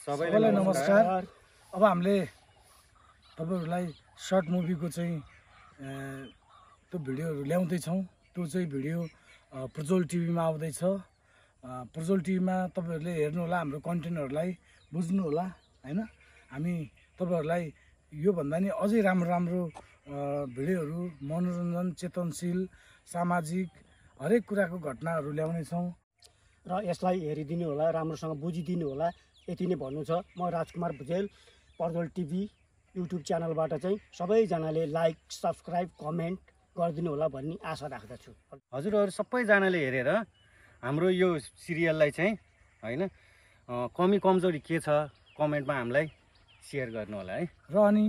सबैलाई नमस्कार। अब हामीले तपाईहरुलाई सर्ट मुभीको चाहिँ त्यो भिडियोहरु ल्याउँदै छौं। त्यो चाहिँ भिडियो प्रज्वल टिभीमा आउँदैछ। प्रज्वल टिभीमा तपाईहरुले हेर्नु होला, हाम्रो कन्टेन्टहरुलाई बुझ्नु होला हैन। हामी तपाईहरुलाई यो भन्दा नि अझै राम्रो भिडियोहरु, मनोरञ्जन, चेतनशील, सामाजिक हरेक कुराको घटनाहरु ल्याउने छौं र यसलाई हेरिदिनु होला, राम्रोसँग बुझिदिनु होला। यति नै भन्नु छ। म राजकुमार भुजेल, प्रज्वल टिभी युट्युब च्यानलबाट चाहिँ सबैजनाले लाइक, सब्स्क्राइब, कमेन्ट गरिदिनु होला भन्ने आशा राख्दछु। हजुरहरु सबैजनाले हेरेर हाम्रो यो सिरियललाई चाहिँ हैन कमी कमजोरी के छ कमेन्टमा हामीलाई शेयर गर्नु होला है। र अनि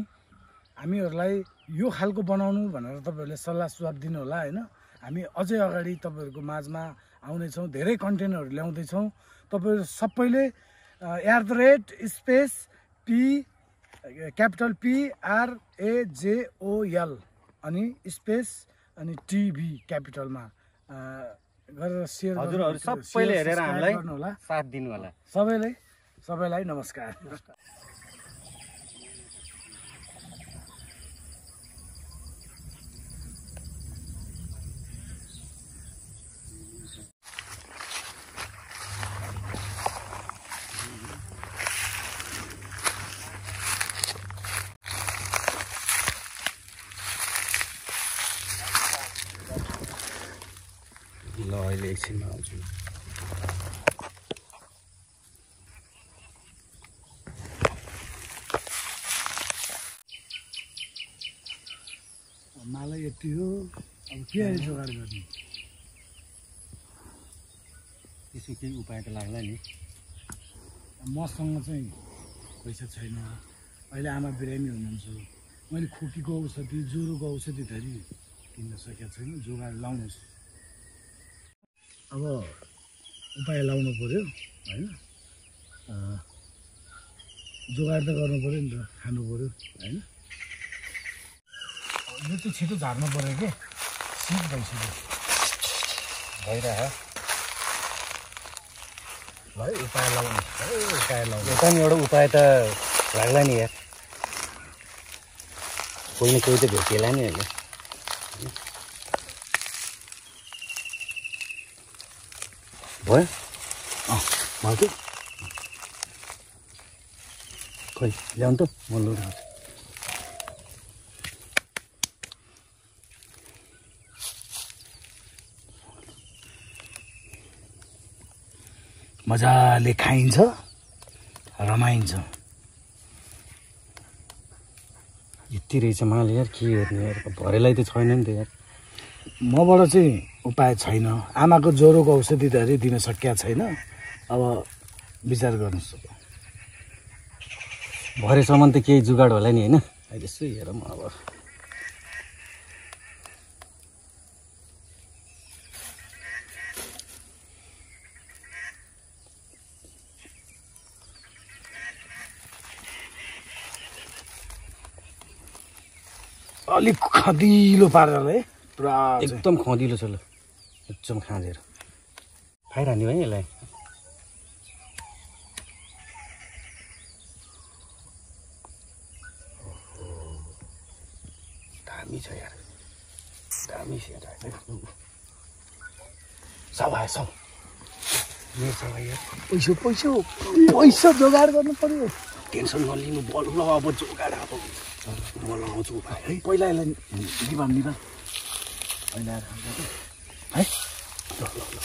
हामीहरुलाई यो खालको बनाउनु भनेर तपाईहरुले सल्लाह सुझाव दिनु होला हैन। हामी अझै अगाडि तपाईहरुको माझमा आउने छौं, धेरै कन्टेन्टहरु ल्याउँदै छौं। तपाईहरु सबैले @ P क्यापिटल PRAJOL अनि स्पेस अनि टिभी क्यापिटलमा गरेर शेयर हजुरहरु सबैले हेरेर हामीलाई साथ दिनु होला। सबैलाई नमस्कार। ल अहिले एकछिनमा आउँछु। मलाई यति हो, अब के जोगाड गर्ने? त्यसो केही उपाय त लाग्ला नि। मसँग चाहिँ पैसा छैन। अहिले आमा बिरामी हुनुहुन्छ। मैले खोकीको औषधि, ज्वरोको औषधि धरि किन्न सकेको छैन। जोगाड लाउनुहोस्। अब उपाय लाउनु पर्यो हैन। जोगाड त गर्नु पर्यो नि त, खानु पर्यो हैन। यो चाहिँ छिटो झार्नु पर्यो के, शीत भइसक्यो। भइरह है उपाय लाउनु, उपाय लाउनु। एउटा नि एउटा उपाय त लाग्ला नि यार। कोही न कोही त भेटिएला नि अहिले। भयो भयो खोइ ल्याउनु त म लुगाउँछु। मजाले खाइन्छ, रमाइन्छ। यति रहेछ माल यार, के हेर्ने यार। भरेलाई त छैन नि त यार। मबाट चाहिँ उपाय छैन। आमाको ज्वरोको औषधि धरि दिन सकिया छैन। अब विचार गर्नुहोस्। भरेसम्म त केही जुगाड होला नि होइन। अहिले यसो हेरौँ अब। अलिक खदिलो पारेर है, पुरा एकदम खदिलो छ। ल एकदम खाँजेर खाइरहने भाइ यसलाई। दामी छ यार, दामी छ यार। सबै सब मेरो सबै यार। पैसा जोगाड गर्नु पर्यो। टेन्सन नलिनु, बल्ल अब जोगाड अब म लगाउँछु उपाय है। पहिला यसलाई निभाम पहिला आएर है। ल ल ल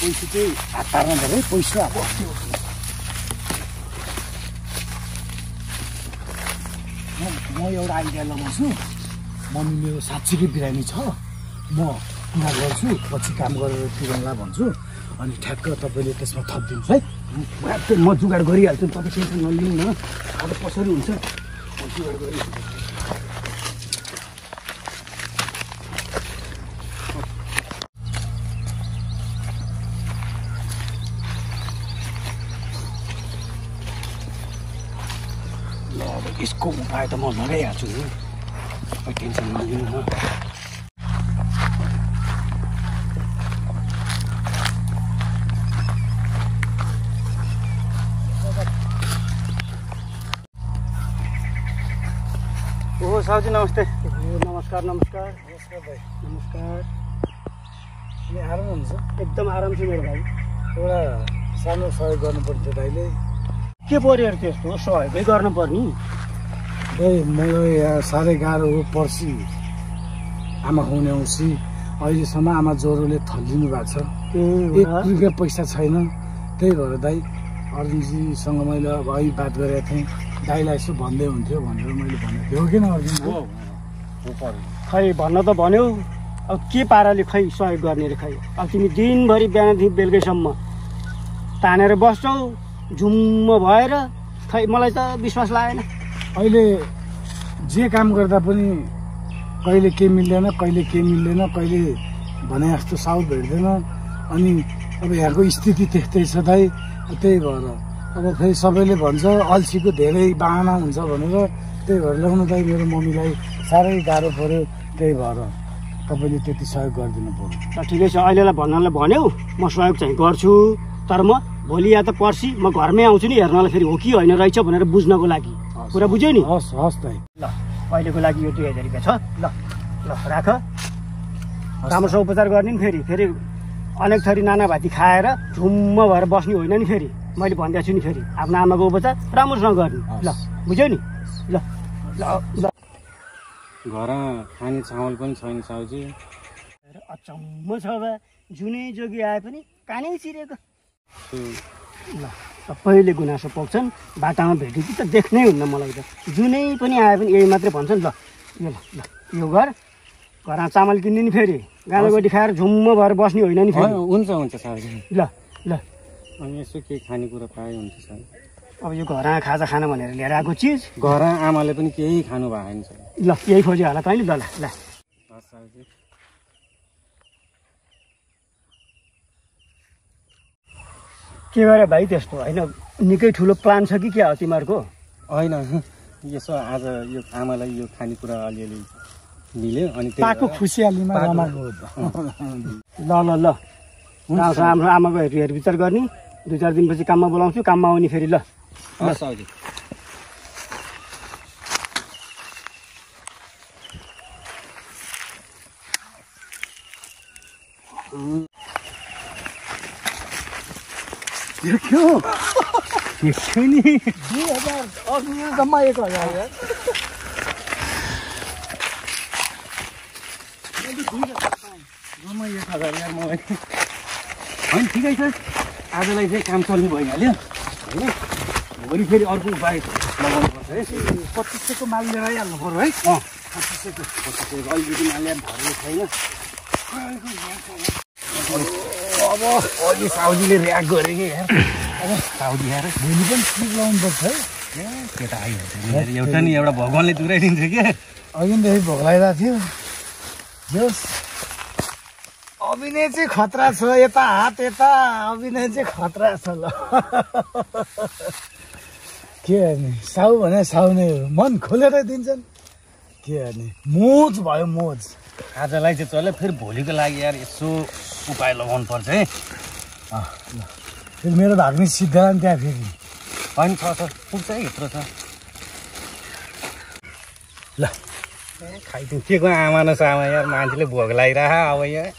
पैसा चाहिँ हात पार्न पर्यो है। पैसा अब म एउटा आइडिया लगाउँछु। मम्मी मेरो साँच्चीकै बिरामी छ। म कुरा गर्छु, पछि काम गरेर तिरौँला भन्छु। अनि ठ्याक्क तपाईँले त्यसमा थपिदिनुहोस् है। म जुगाड गरिहाल्छु, तपाईँ टेन्सन नलिनु न। अब कसरी हुन्छ म जुगाड गरिहाल्छु। ल अब यसको उपाय त म लगाइहाल्छु। टेन्सन नलिनु न। ओ साउजी नमस्ते। नमस्कार नमस्कार नमस्कार भाइ। नमस्कार। अनि आराम हुन्छ? एकदम आराम छ मेरो भाइ। एउटा सानो सहयोग गर्नुपर्छ दाइले। के पऱ्यो अरे त्यस्तो सहयोगै गर्नुपर्ने? दाइ मलाई यहाँ साह्रै गाह्रो हो। पर्सि आमा खुवाउने औँसी अहिलेसम्म आमा ज्वरोले थलिनु भएको छ। एक रुपियाँ पैसा छैन। त्यही भएर दाइ अर्जुनजीसँग मैले अब अहिले बात गरेको थिएँ, दाइलाई यसो भन्दै हुन्थ्यो भनेर मैले भनेको थिएँ। हो किन अर्जुन? खै भन्न त भन्यौ, अब के पाराले खै सहयोग गर्ने रे? खै अब तिमी दिनभरि बिहानदेखि बेलुकैसम्म तानेर बस्छौ झुम्म भएर। खै मलाई त विश्वास लागेन। अहिले जे काम गर्दा पनि कहिले के मिल्दैन, कहिले के मिल्दैन, कहिले भने जस्तो साउथ भेट्दैन। अनि अब यहाँको स्थिति त्यस्तै छ दाइ। त्यही भएर अब फेरि सबैले भन्छ अल्छीको धेरै बाहना हुन्छ भनेर। त्यही भएर ल्याउनु दाइ मेरो मम्मीलाई साह्रै गाह्रो पऱ्यो। त्यही भएर तपाईँले त्यति सहयोग गरिदिनु पऱ्यो। ल ठिकै छ, अहिलेलाई भन्नलाई भन्यौ, म सहयोग चाहिँ गर्छु। तर म भोलि या त पर्सि म घरमै आउँछु नि हेर्नलाई, फेरि हो कि होइन रहेछ भनेर बुझ्नको लागि। कुरा बुझ्यौ नि? हस् हस् दाइ। ल अहिलेको लागि यो 2000 रुपियाँ छ। ल ल राख। राम्रोसँग उपचार गर्ने नि। फेरि फेरि अनेक थरी नानाभाती खाएर झुम्म भएर बस्ने होइन नि। फेरि मैले भनिदिएको छु नि, फेरि आफ्नो आमाको उपचार राम्रोसँग गर्ने। ल बुझ्यौ नि? ल ल ल। घरमा खाने चामल पनि छैन साउजी। अचम्म छ बा, जुनै जोगी आए पनि कानै चिरेको। ल सबैले गुनासो पोख्छन्, बाटामा भेटेपछि त देख्नै हुन्न मलाई त। जुनै पनि आए पनि यही मात्रै भन्छन्। ल यो ल यो घर घरमा चामल किन्ने नि, फेरि गाँडागोटी खाएर झुम्म भएर बस्ने होइन नि। फेरि हुन्छ हुन्छ साउजी। ल ल अनि यसो के खानेकुरा पाए हुन्छ साउजी। अब यो घरमा खाजा खान भनेर लिएर आएको चिज घर आमाले पनि केही खानु भएको छैन। ल यही खोज्यो होला तैँले। ल ल ल हस् साउजी। के गरे भाइ त्यस्तो होइन? निकै ठुलो प्लान छ कि क्या हो तिमीहरूको? होइन यसो आज यो आमालाई यो खानेकुरा अलिअलि मिल्यो अनि पाको खुसियालीमा रमाएको हो। ल ल ल राम्रोसँग हाम्रो आमाको हेरविचार गर्ने। 2-4 दिनपछि काममा बोलाउँछु, काममा आउने फेरि। ल हस् साउजी। देख्यो देख्यो नि 2000 जम्मा 1000 यार। जम्मा 1000 यार मलाई। होइन ठिकै छ, आजलाई चाहिँ काम चल्नु भइहाल्यो होइन। भोलि फेरि अर्को उपाय लगाउनु पर्छ है। 2500को माल लिएर आइहाल्नु पर्यो है। 2500 अलिकति माल ल्याएर भरेको छैन। अब अलि साउजीले ऱ्याक गरे कि यार। अब साउजी यार भोलि पनि स्लिप लाउनुपर्छ है। केटा आइहाल्छ नि। एउटा नि एउटा भगवान्ले तुराइदिन्छ क्या। अघिदेखि भोक लगाइरहेको थियो। जोस् अभिनय चाहिँ खतरा छ। यता हात यता अभिनय चाहिँ खतरा छ। ल के गर्ने, साउ भने साउ नै हो। मन खोलेर दिन्छन्। के गर्ने, मोज भयो मोज। आजलाई चाहिँ चल्यो, फेरि भोलिको लागि यार यसो उपाय लगाउनु पर्छ है। ल फेरि मेरो भाग्ने सिद्धिला नि त्यहाँ फेरि। होइन छ पुग्छ है, यत्रो छ। ल खाइदिउँ के को आमा न सामा यार, मान्छेले भोग लगाइरह अब यहाँ।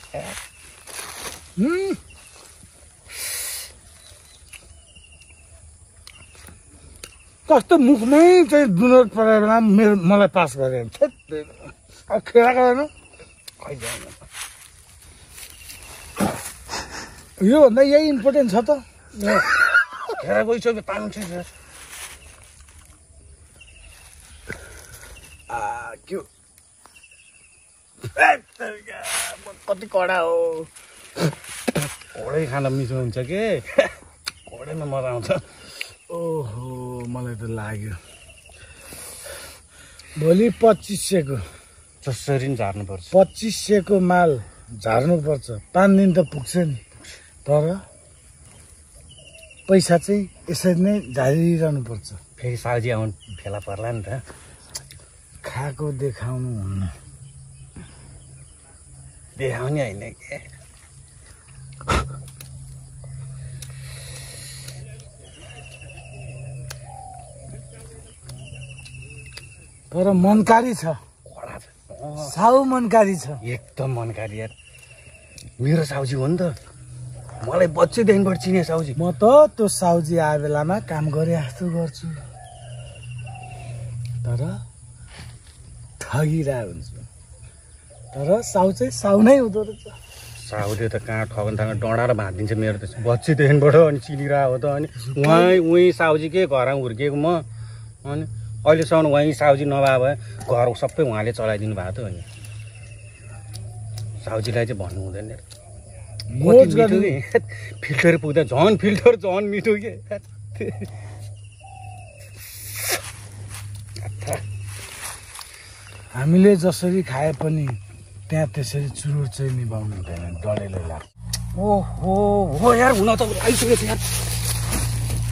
कस्तो मुखमै चाहिँ विनोद परेला मेरो मलाई पास गरे। अब खेला गरेन योभन्दा यही इम्पोर्टेन्ट छ त। खेर गइसक्यो पानी छ। कति कडा हो। घोडै खान मिठो हुन्छ के। घोडैमा मजा आउँछ। ओहो मलाई त लाग्यो भोलि 2500को जसरी पनि झार्नुपर्छ। 2500को माल झार्नुपर्छ। 5 दिन त पुग्छ नि। तर पैसा चाहिँ यसरी नै झारिरहनु पर्छ। फेरि साउजी आउनु फेला पर्ला नि त। खाएको देखाउनु हुन्न। देखाउने होइन के तर मनकारी छ, कडा छ साउ मनकारी छ। एकदम मनकारी यार। मेरो साउजी हो नि त, मलाई बच्चैदेखिबाट चिने साउजी। म त त्यो साउजी आए बेलामा काम गरे जस्तो गर्छु, तर ठगिरहेको हुन्छु। तर साउ चाहिँ साउ नै हुँदो रहेछ। साउले त कहाँ ठगन थाहा डँडा र भाँदिन्छ मेरो त बच्चैदेखिबाट अनि चिनिरहेको हो त। अनि उहीँ साउजी के घरमा हुर्किएको म, अनि अहिलेसम्म उहीँ साउजी नभए भए घर सबै उहाँले चलाइदिनु भएको थियो। अनि साउजीलाई चाहिँ भन्नु हुँदैन फिल्टर पुग्दा झन् फिल्टर झन् मिठो के। हामीले जसरी खाए पनि त्यहाँ त्यसरी चुरोट चाहिँ निभाउनु हुँदैन, डढेलो लाग्छ। ओहो हो यार, हुन त आइसकेको छ यार।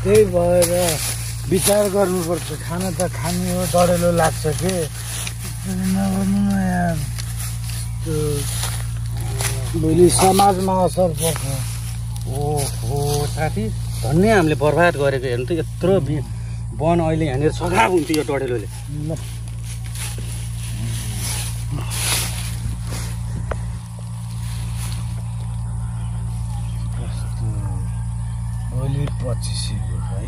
त्यही भएर विचार गर्नुपर्छ, खाना त खाने हो, डढेलो लाग्छ के नगर्नु न यार। त्यो भोलि समाजमा असर पर्छ। ओहो साथी, धन्य हामीले बर्बाद गरेको हेर्नु त। यत्रो वन अहिले यहाँनिर सघाएको हुन्थ्यो यो डढेलोले। भोलि 25 है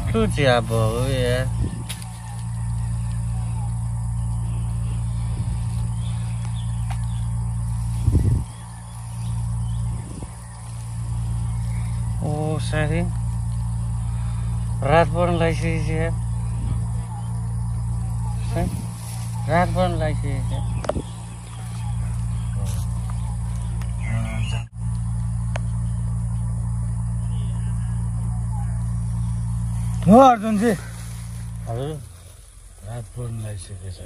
ठुलो चिया भयो यार। ओ साथी, रात पर्न लागिसकेको छ यार। रात पर्न लागिसकेको छ। हो अर्जुनजी, हजुर रात पर्न लागिसकेको छ।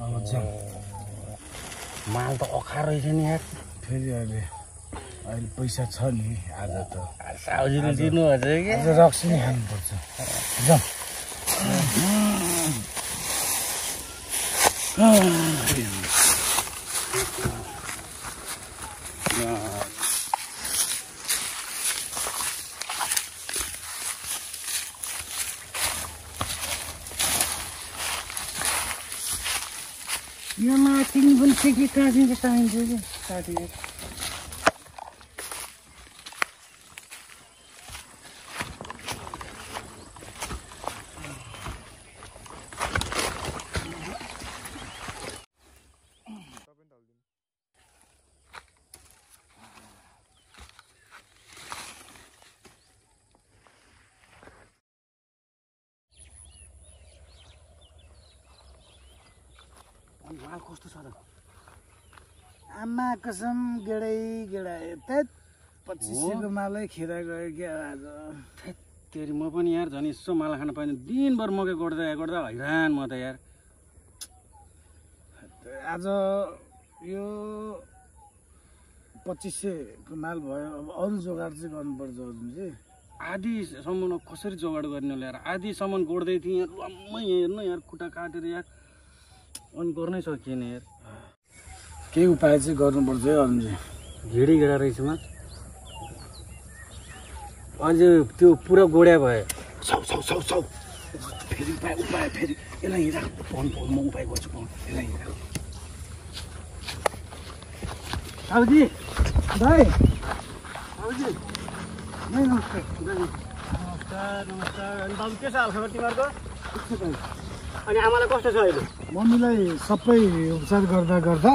अब जाउँ। माल त अखार रहेछ नि यार। फेरि अहिले पैसा छ नि, आज त साउजीले दिनु हजुर कि आज रक्सी नै खानुपर्छ। जाउँ। यो माथि पनि के काटिन्छ चाहिन्छ कि साथी। माल कस्तो छ त? आमा कसम गेडै गेडा, त्यत 2500 मालै खेर गयो क्या आज। तेरि म पनि यार झन् यसो माल खान पाइँदैन, दिनभर मकै गोड्दा गोड्दा हैरान म त यार। आज यो 2500 को माल भयो, अब अरू जोगाड चाहिँ गर्नुपर्छ अर्जुनजी। आधीसम्म कसरी जोगाड गर्ने होला यार? आधीसम्म गोड्दै थिएँ यार, लम्मै हेर्नु यार, खुट्टा काटेर यार, अनि गर्नै सकिएन यार। केही उपाय चाहिँ गर्नुपर्छ है अर्जुनजी। घेडी घेडा रहेछ म अझै त्यो पुरा गोड्या भयो। फेरि उपाय फेरि यसलाई हिँड म उपाय गर्छु, यसलाई हिँड। साउजी भाइ, साउजी नमस्कार। नमस्कार। अनि बाबु के छ हालखबर तिमीहरूको? अनि आमालाई कस्तो छ अहिले? मम्मीलाई सबै उपचार गर्दा गर्दा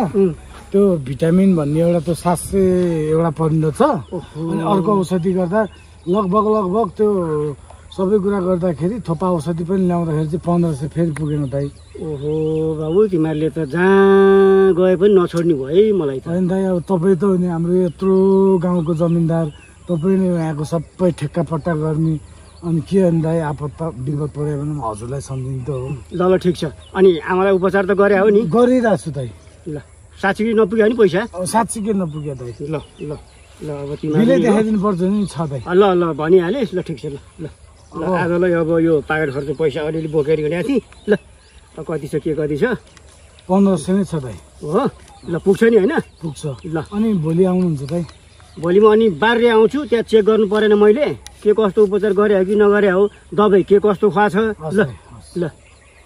त्यो भिटामिन भन्ने एउटा त्यो 700 एउटा पर्ने छ, अनि अर्को औषधि गर्दा लगभग त्यो सबै कुरा गर्दाखेरि थोपा औषधि पनि ल्याउँदाखेरि चाहिँ 1500 फेरि पुगेन दाइ। ओहो बाबु, तिमीहरूले त जहाँ गए पनि नछोड्ने भयो है मलाई त। होइन दाइ, अब तपाईँ त हो नि हाम्रो यत्रो गाउँको जमिनदार, तपाईँ नै यहाँको सबै ठेक्का पट्टा गर्ने, अनि के अनि दाइ आपत विपद पऱ्यो भने हजुरलाई सम्झिनु त हो। ल ल ठिक छ। अनि आमालाई उपचार त गरे हो नि? गरिरहेको छु दाइ। ल साँच्चै नपुग्यो नि पैसा? अब साँच्ची के नपुग्यो दाइ। ल ल ल अब बिलै देखाइदिनु पर्छ नि छ दाइ। ल ल भनिहालेँ। ल ठिक छ। ल ल ल आजलाई अब यो पाकेट खर्च पैसा अलिअलि बोकेर हिँडेको थिएँ। ल कति छ के कति छ 1500 नै छ दाइ हो ल पुग्छ नि होइन पुग्छ ल अनि भोलि आउनुहुन्छ दाइ भोलि म अनि बारे आउँछु त्यहाँ चेक गर्नु परेन मैले के कस्तो उपचार गरे हो कि नगरे हो दबाई के कस्तो खुवाछ ल ल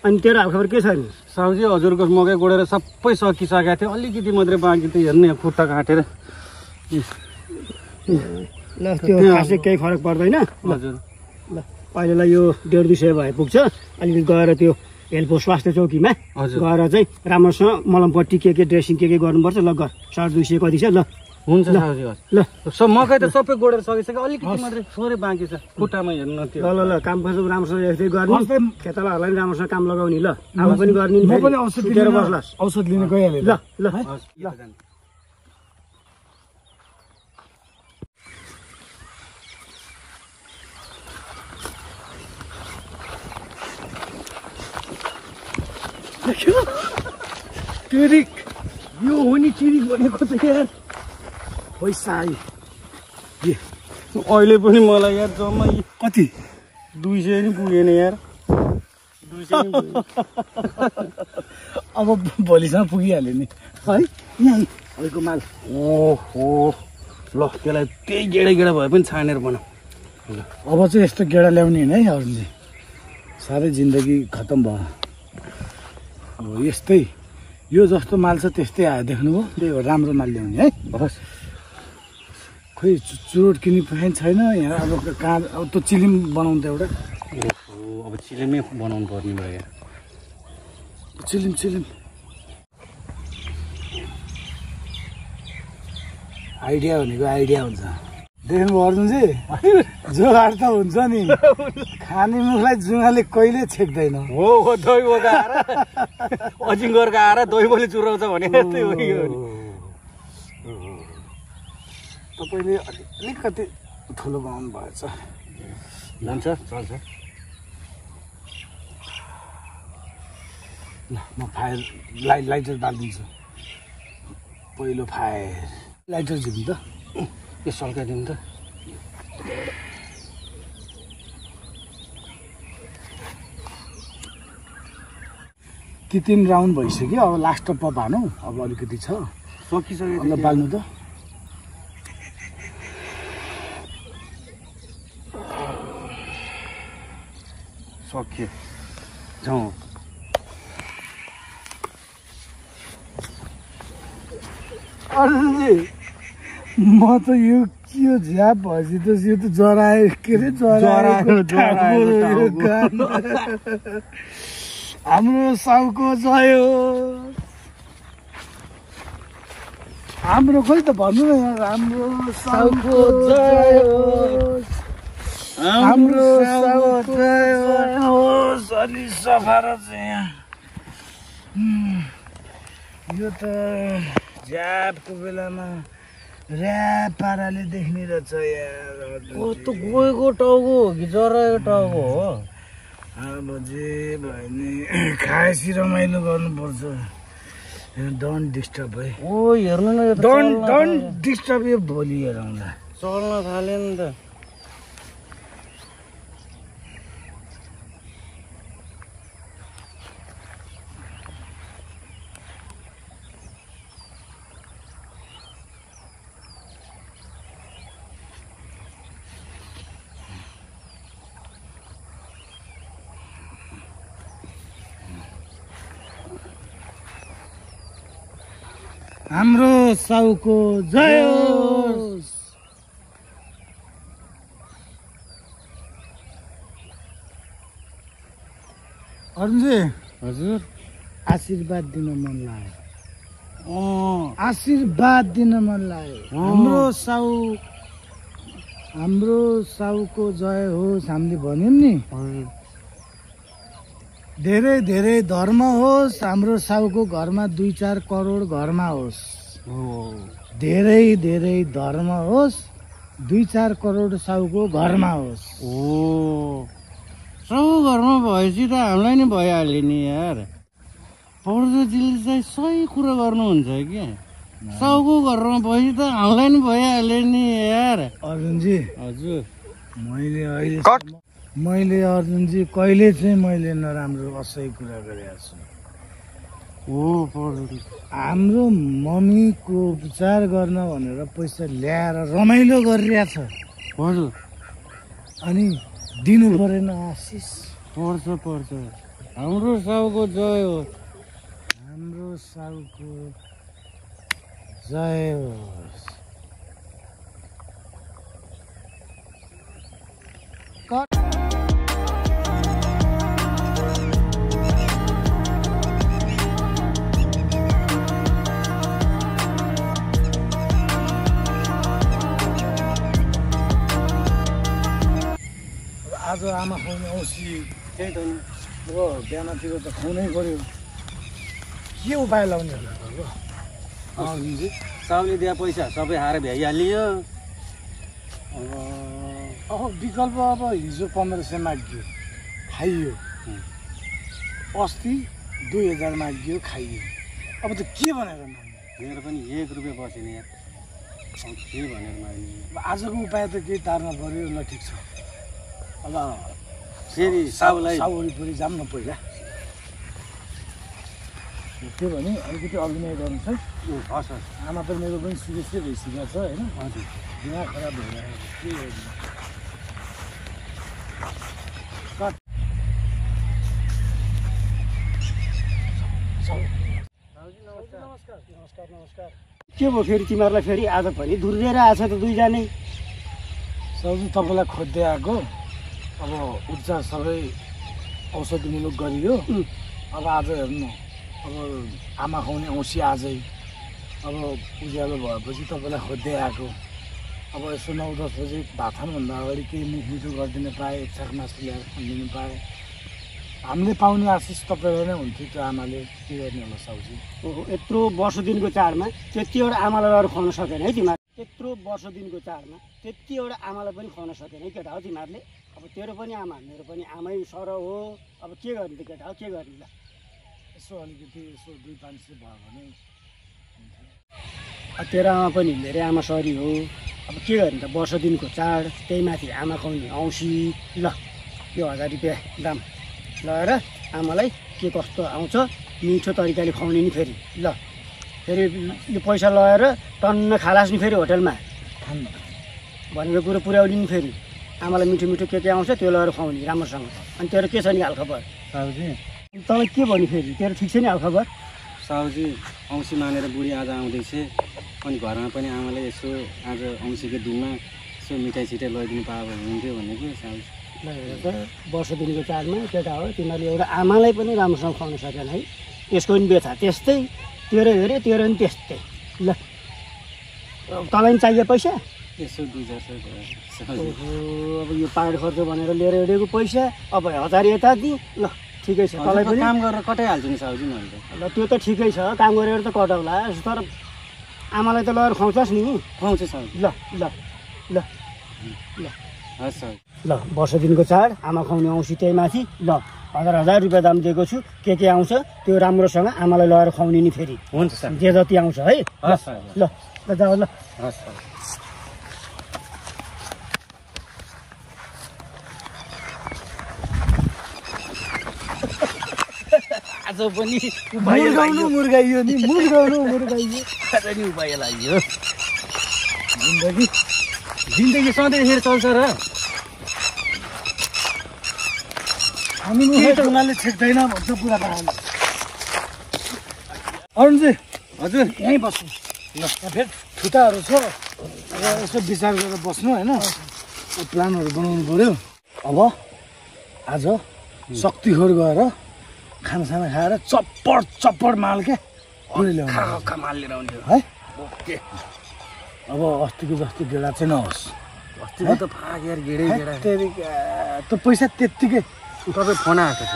अनि तेरो हालखबर के छ नि साउजी हजुरको मकै गोडेर सबै सकिसकेको थियो अलिकति मात्रै बाँकी थियो हेर्नु यहाँ खुट्टा काटेर ल त्यो खासै केही फरक पर्दैन हजुर ल अहिलेलाई यो 1.5 भए पुग्छ अलिकति गएर त्यो हेल्पो स्वास्थ्य चौकीमा हजुर। गएर चाहिँ राम्रोसँग मलमपट्टी के ड्रेसिङ के गर्नुपर्छ ल गर 250 कति छ ल हुन्छ साउजी ल मकै त सबै गोडेर सकिसक्यो अलिकति मात्रै थोरै बाँकी छ खुट्टामा हेर्नु न त्यो ल काम पनि राम्रोसँग यसै गर्ने खेतालाहरूलाई पनि राम्रोसँग काम लगाउने ल आमा पनि गर्ने म पनि औषध सुतेर बस्लास् औषध लिन गइहालेँ ल ल टिरिक यो हो नि टिरिक भनेको त यार पैसा आयो अहिले पनि मलाई यार जम्मा कति 200 नि पुगेन यार 200 नि अब भोलिसम्म पुगिहाल्यो नि है यहाँ अहिलेको माल ओहो ल त्यसलाई त्यही गेडा भए पनि छानेर बनाऊ अब चाहिँ यस्तो गेडा ल्याउने होइन है अरुणजी साह्रै जिन्दगी खतम भयो अब यस्तै यो जस्तो माल छ त्यस्तै आयो देख्नुभयो त्यही हो राम्रो माल ल्याउने है हस् खोइ चुरोट किन्ने पनि छैन यहाँ अब कहाँ अब त्यो चिलिम बनाउनु त एउटा ओहो अब चिलेमै बनाउनु पर्ने भयो यार चिलिम आइडिया भनेको आइडिया हुन्छ देख्नु अर्जुनजी जोगाड त हुन्छ नि खाने मुखलाई जुङ्गाले कहिले छेक्दैन हो दही बोका आएर अजिङ्गरका आएर दही बोली चुराउँछ भने जस्तै हो यो तपाईँले अलिकति ठुलो बनाउनु भएछ हुन्छ चल्छ ल म फायर लाइटर बालिदिन्छु पहिलो फायर लाइटर झिक्नु त यो सल्काइदिनु त ती 3 राउन्ड भइसक्यो अब लास्ट पप हानु अब अलिकति छ सकिसक्यो ल बाल्नु त सक्यो जाउँ अर्जुनजी म त यो झ्याप भएपछि त यो त जरायो के अरे जरायो हाम्रो साउको जयो हाम्रो खोइ त भन्नु न यहाँ राम्रो साउको जयो हाम्रो साउको जयो अलि सफा रहेछ यहाँ यो त झ्यापको बेलामा ऱ्याप पाराले देख्ने रहेछ यार त गएको टाउको हो कि जराएको टाउको हो अब जे भयो नि खाएपछि रमाइलो गर्नुपर्छ डोन्ट डिस्टर्ब है ओ हेर्नु न यो डोन्ट डिस्टर्ब यो भोलि हेर आउँदा चल्न थाल्यो नि त हाम्रो साउको जय होस्। अर्जुनजी हजुर आशीर्वाद दिन मन लाग्यो आशीर्वाद दिन मन लाग्यो हाम्रो साउको जय होस् हामीले भन्यौँ नि धेरै धेरै धर्म होस् हाम्रो साउको घरमा 2-4 करोड घरमा होस् धेरै धेरै धर्म होस् 2-4 करोड साउको घरमा होस् साउको घरमा भएपछि त हामीलाई नै भइहाल्यो नि यार पौरजीले चाहिँ सही कुरा गर्नुहुन्छ क्या साउको घरमा भएपछि त हामीलाई नि भइहाल्यो नि यार अर्जुनजी हजुर मैले अहिले मैले अर्जुनजी कहिले चाहिँ मैले नराम्रो असही कुरा गरेको छु हो पर्दो हाम्रो मम्मीको उपचार गर्न भनेर पैसा ल्याएर रमाइलो गरिरहेछ हजुर अनि दिनु परेन आशिष पर्छ पर्छ हाम्रो साउको जय हो हाम्रो साउको जय होस् आज आमा खुवाउने औँसी त्यही त नि अब बिहानतिर त खुवाउनै पऱ्यो के उपाय लाउने होला अर्जुनजी साउले दिए पैसा सबै हार भ्याइहालियो अब विकल्प अब हिजो 1500 माग्यो खाइयो अस्ति 2000 माग्यो खाइयो अब त के भनेर माग्ने मेरो पनि 1 रुपियाँ बसेन यार अब के भनेर माग्ने अब आजको उपाय त केही तार्न पऱ्यो ल ठिक छ अब फेरि साउलाई साउ वरिपरि जाऊँ न पहिला त्यो भने अलिकति अभिनय गर्नु छ हस् हस् आमा त मेरो पनि सुरक्षै भइसकेको छ होइन हजुर दिमाग खराब भइरहेको के गर्नु नमस्कार नमस्कार के भयो फेरि तिमीहरूलाई फेरि आज पनि धुर्रिएर आएछ त दुईजनै साउजी तपाईँलाई खोज्दै आएको अब उपचार सबै औषधिमूलक गरियो अब आज हेर्नु अब आमा खुवाउने औँसी आजै अब उज्यालो भएपछि तपाईँलाई खोज्दै आएको अब यसो 9-10 बजी भात खानुभन्दा अगाडि केही मुख मिठो गरिदिनु पाएँ एक छाक मासु ल्याएर खानिदिनु पाएँ हामीले पाउने आशिष तपाईँलाई नै हुन्थ्यो त्यो आमाले के गर्ने होला साउजी ओहो यत्रो वर्ष दिनको चाडमा त्यति एउटा आमालाई लगेर खुवाउन सकेन है तिमीहरू त्यत्रो वर्ष दिनको चाडमा त्यति एउटा आमालाई पनि खुवाउन सकेन है केटा हो तिमीहरूले अब तेरो पनि आमा मेरो पनि आमै सर हो अब के गर्ने त केटा हो के गर्ने ल यसो अलिकति यसो 200-500 भयो भने तेरो आमा पनि मेरो आमा सरी हो अब के गर्ने त वर्ष दिनको चाड त्यही माथि आमा खुवाउने औँसी ल यो 1000 रुपियाँ दाम लगाएर आमालाई के कस्तो आउँछ मिठो तरिकाले खुवाउने नि फेरि ल फेरि यो पैसा लगाएर टन्न खालास नि फेरि होटलमा खानु भनेको कुरो पुर्याउने नि फेरि आमालाई मिठो मिठो के आउँछ त्यो लगाएर खुवाउने राम्रोसँग अनि तेरो के छ नि हालखबर साउजी तँलाई के भन्यो फेरि तेरो ठिक छ नि हालखबर साउजी औँसी मानेर बुढी आज आउँदैछ अनि घरमा पनि आमाले यसो आज औँसीको दिनमा यसो मिठाई सिठाई लगाइदिनु पायो भने हुन्थ्यो भनेको साउजी ल हेर त वर्ष दिनको चाडमा केटा हो तिमीहरूले एउटा आमालाई पनि राम्रोसँग खुवाउन सकेन है यसको पनि व्यथा त्यस्तै तेरो हेऱ्यो तेरो पनि त्यस्तै ल तँलाई पनि चाहियो पैसा यसो 2-400 ओहो अब यो पाहाड खर्च भनेर लिएर हिँडेको पैसा अब 1000 यता दिउँ ल ठिकै छ तँलाई पनि काम गरेर कटाइहाल्छु नि साउजी मैले त ल त्यो त ठिकै छ काम गरेर त कटाउला तर आमालाई त लगेर खुवाउँछस् नि खुवाउँछ साउजी ल ल ल ल हस् साउजी ल वर्ष दिनको चाड आमा खुवाउने औँसी त्यही माथि ल 1000 रुपियाँ दाम दिएको छु के आउँछ त्यो राम्रोसँग आमालाई लगेर खुवाउने नि फेरि हुन्छ सर जे जति आउँछ है हस् ल ल जाऊ ल हस् सर आज पनि मुर्गाइयो नि मुर्गाइयो नि उपाय लाग्यो जिन्दगी सधैँ यसरी चल्छ र हामी उनीहरूले ठेक्दैन भन्छ पुरा पाराले अरुणजी हजुर यहीँ बस्नु ल फेरि खुट्टाहरू छ अब यसो विचार गरेर बस्नु होइन प्लानहरू बनाउनु पऱ्यो अब आज शक्तिखोर गएर खानासाना खाएर चप्पड माल क्या पुरै ल्याउनु माल लिएर आउँथ्यो है अब अस्तिको जस्तो गेडा चाहिँ नहोस् अस्तिको त फाक यार गेडै गेडा त्यो पैसा त्यत्तिकै तपाईँ फोन आएको छ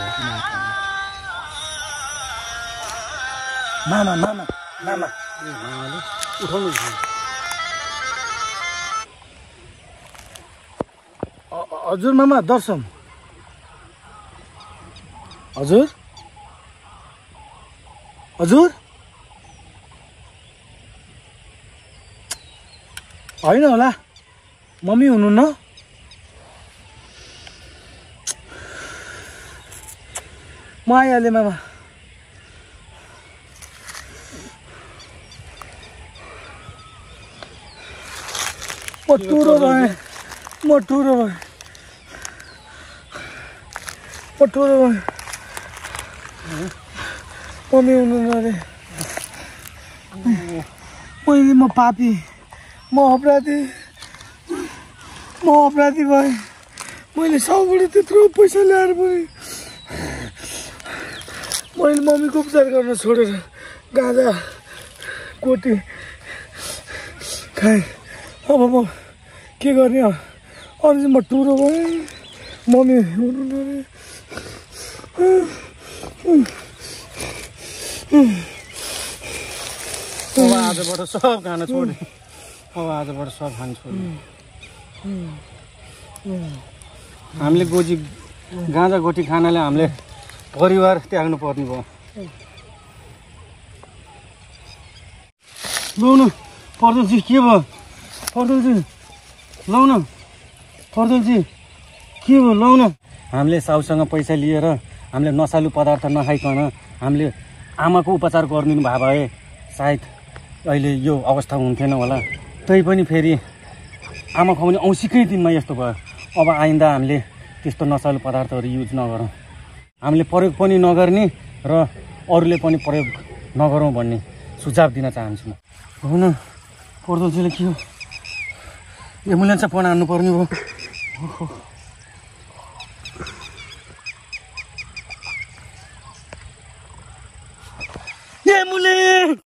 मामा उठाउनु हजुर मामा दर्शन हजुर होइन होला मम्मी हुनुहुन्न म आइहालेँ मामा म टुरो भएँ मम्मी हुनुहुन्न अरे मैले म पापी म अपराधी भएँ मैले सबैबाट त्यत्रो पैसा ल्याएर पनि मैले मम्मीको उपचार गर्न छोडेर गाँजा कोटी खाएँ अब म के गर्ने अरू चाहिँ म टुरो भएँ मम्मी हुनुहुन्न अब आजबाट सब खान छोड्यो हामीले गाँजा गोटी खानाले हामीले परिवार त्याग्नु पर्ने भयो लौ न पर्दलजी के भयो पर्दलजी के भयो लौ न हामीले साउसँग पैसा लिएर हामीले नसालु पदार्थ नखाइकन हामीले आमाको उपचार गरिदिनु भए भए सायद अहिले यो अवस्था हुन्थेन होला तै पनि फेरि आमा खुवाउने औँसीकै दिनमा यस्तो भयो अब आइन्दा हामीले त्यस्तो नसालु पदार्थहरू युज नगरौँ हामीले प्रयोग पनि नगर्ने र अरूले पनि प्रयोग नगरौँ भन्ने सुझाव दिन चाहन्छु म हो न पर्दलजीले के हो एम्बुलेन्स फोन हान्नु पर्ने भयो